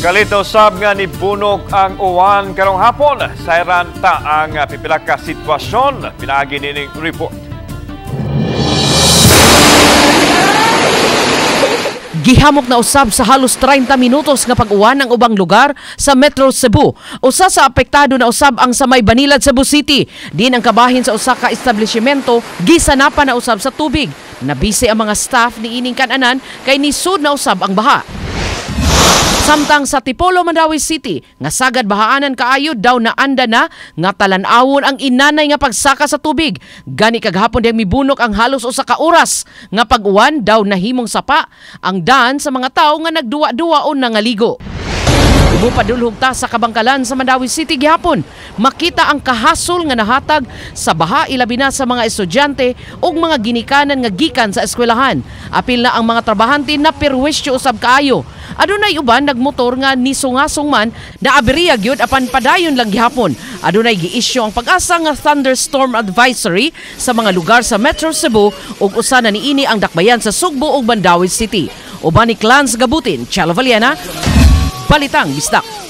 Kalito sab nga nibunok ang uwan karong hapon. Sayran ta ang pipila ka sitwasyon pinaagi nining report. Gihamok na usab sa halos 30 minutos nga pag-uwan ang ubang lugar sa Metro Cebu. Usa sa apektado na usab ang sa may Banilad, Cebu City. Din ang kabahin sa usa ka establishmento gisanapan na usab sa tubig. Nabisi ang mga staff ni ining kananan kay nisud na usab ang baha. Samtang sa Tipolo, Mandaue City, nga sagad bahaanan kaayo daw naanda na nga talan-awon ang inanay nga pagsaka sa tubig. Gani kagahapon diyang mibunok ang halos usa ka oras nga pag-uwan daw nahimong sapa ang daan sa mga tawo nga nagduwa-duwa o nangaligo. Mupadulhog ta sa Kabangkalan sa Mandaue City gihapon. Makita ang kahasol nga nahatag sa baha ilabi na sa mga estudyante ug mga ginikanan nga gikan sa eskwelahan. Apil na ang mga trabahante na perwisyo usab kaayo. Adunay uban nagmotor nga nisungasong man na aberya gyud apan padayon lang gihapon. Adunay giisyu ang PAGASA nga thunderstorm advisory sa mga lugar sa Metro Cebu ug usa na niini ang dakbayan sa Sugbo ug Mandaue City. Uban ni Clans Gabutin, Chalo Valiana, Balitang Bisdak.